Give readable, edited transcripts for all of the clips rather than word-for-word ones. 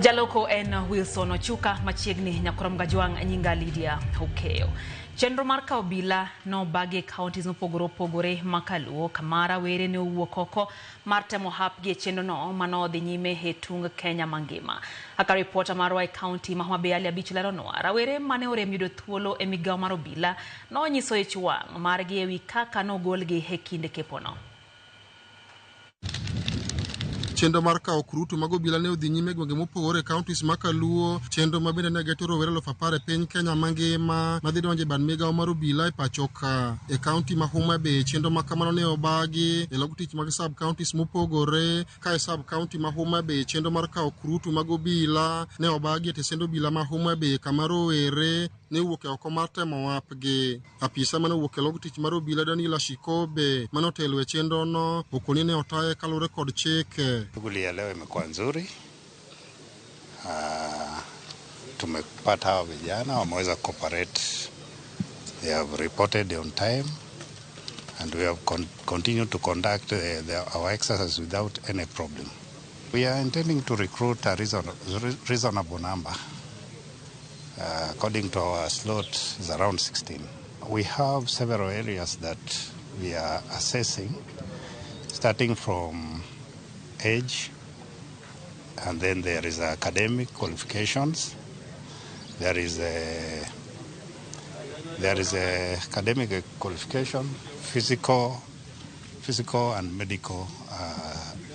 Jaloko en Wilson Ochuka machiegni nyakorom gajwang' nyinga Lydia Okeyo. Chenro mar kawo obila nobagi e counties mopogore opogore ma kaluo kama rawere ne owuok oko mar temo hapgi e chenrono manodhi nyime e tung Kenya mangima. Kaka ripota marwa e county ma Homa Bay Ali Abich leronwa, rawere mane orem yudo thuolo e migawo mar obila nonyiso ich wang' margi ewi kaka nogolgi e kinde kepono. Chenro mar kawo kurutu mag obila ne odhi nyime e gwenge mopogore e counties ma Kaluo, chenro ma bende ne geto rowere 10,000 e piny Kenya mangima madhi donjo e bad migawo mar obila e pacho ka. E county ma Homa Bay, chenro ma kamano ne obagi e log tich mag sub counties mopogore ka e sub county ma Homa Bay chenro mar kawo kurutu mag obila ne obagi e tesend obila ma Homa Bay kama rowere ne owuok e oko mar temo wapgi. Apisa mane owuok e log tich mar obila Daniel Ashikobe mane otelo e chenrono okoni ne otaye kaluwore kod chike. Shughuli ya leo imekuwa nzuri. Tumepata hawa vijana wameweza cooperate. They have reported on time and we have continued to conduct our exercise without any problem. We are intending to recruit a reasonable number. According to our slot, is around 16. We have several areas that we are assessing, starting from age, and then there is academic qualifications. There is a academic qualification, physical and medical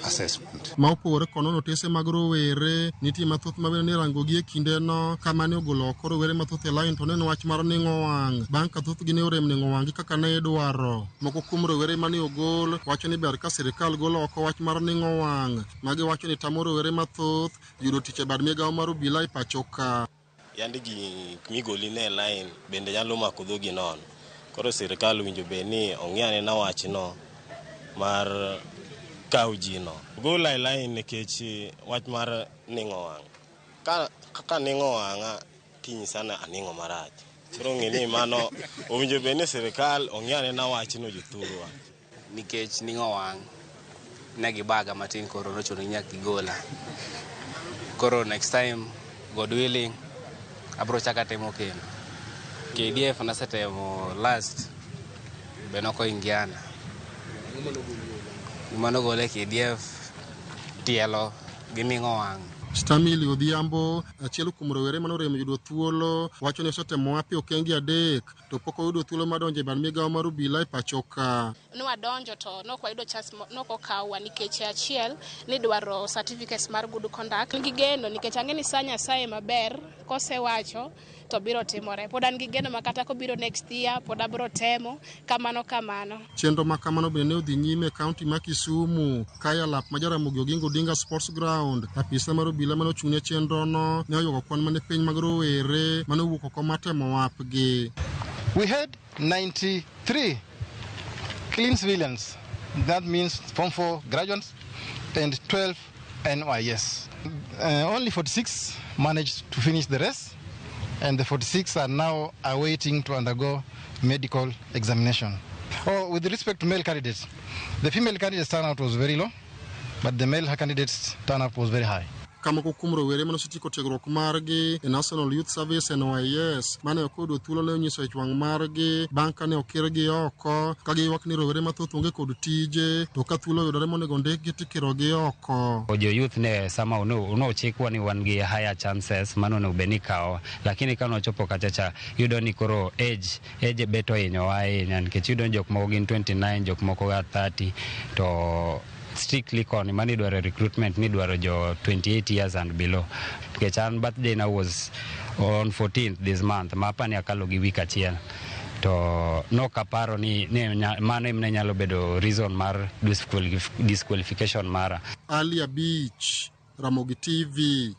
assessment. Ma opogore kod nono otese mag rowere, nitie mathoth ma bende nirango gi e kindeno kama ne ogolo oko rowere mathoth e line to ne en wach mar ning'o wang' bang' ka thothgi ne orem ning'o wang'gi kaka ne idwaro. Moko kuom rowere mane ogol wacho ni ber ka sirikal golo oko wach mar ning'o wang' ma giwacho ni tamo rowere mathoth yudo tich e bad migawo mar obila e pacho ka. Yandi ji migoli ne line bende nyalo mako dhogi nono. Koro sirikal owinjo bed ni ong'i anena wachno mar kawo ji no. Gola e line nikech wach mar ning'o wang'. Ka kaka ning'o wang'a tinyisa ni aning'o marach. Koro ng'e ni mano owinjo bed ni sirikal ong'i anena wachno jothurwa. Nikech ning'o wang' ne gibaga matin, koro nochuno ni nyaka gigola. Koro next time, God willing, abro chako atemo kendo. KDF nasetemo last be nokoingiana. Gima nogole e KDF, tielo gi ning'o wang'. Stamili Odhiambo, achiel kuom rowere mane orem yudo thuolo, wacho ni osetemo hapi okenge 3 to pok oyudo thuolo mar donjo e bad migawo mar obila e pacho ka. Nwadonjo to nok wayudo chance, nok okawwa nikech achiel nidwaro certificates mar good conduct. An gi geno nikech ang'e ni sa Nyasaye maber kosewacho to biro timore. Pod an gi geno ma kata kobiro next year pod abiro temo kamano kamano. Chenro ma kamano bende ne odhi nyime e kaunti ma Kisumu, kae alap ma Jaramogi Oginga Odinga Sports Ground. Apisa mar obila mane ochung' ne chenrono ne oywago kwan mane piny mag rowere mane owuok oko mar temo wapgi. We had 93 clean civilians, that means Form 4 graduates, and 12 NYS. Only 46 managed to finish the rest, and the 46 are now awaiting to undergo medical examination. Oh, with respect to male candidates, the female candidates' turnout was very low, but the male candidates' turnout was very high. Ka moko kuom rowere mane osetieko tiegruok margi e National Youth Service NYS mane ok oyudo thuolo ne onyiso ich wang' margi bang' kane okirgi oko ka giywak ni rowere mathoth onge kod tije to ka thuolo oyudore monego ndikgi tikirogi oko. Jo youth ne sama nochikwa ni wan gi higher chances mano onego bed ni ikawowa, lakini ka nochopo kacha cha iyudo ni koro age bet ohinyowa ahinya nikech iyudo ni jok moko gin 29, jok moko ga 30, to strictly koni mane idwaro recruitment nidwaro jo 28 years and below, nikech an birthday na was on 14th this month ma apani akalo gi week achiel to nokaparo ni mano ema ne nyalo bedo reason mar disqualification mara. Ali Abich, Ramogi TV.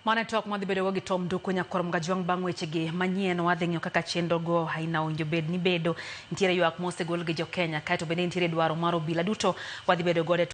Mano e twak madhi bedogo gi Tom Nduku nyakwar Mgajwang' bang' wechegi manyien. Wadhi ng'iyo kaka chenro go aina owinjo bed ni bedo nitiere ywak mosegol gi jo Kenya kaeto bende nitiere dwaro mar obila duto wadhi bedo godo e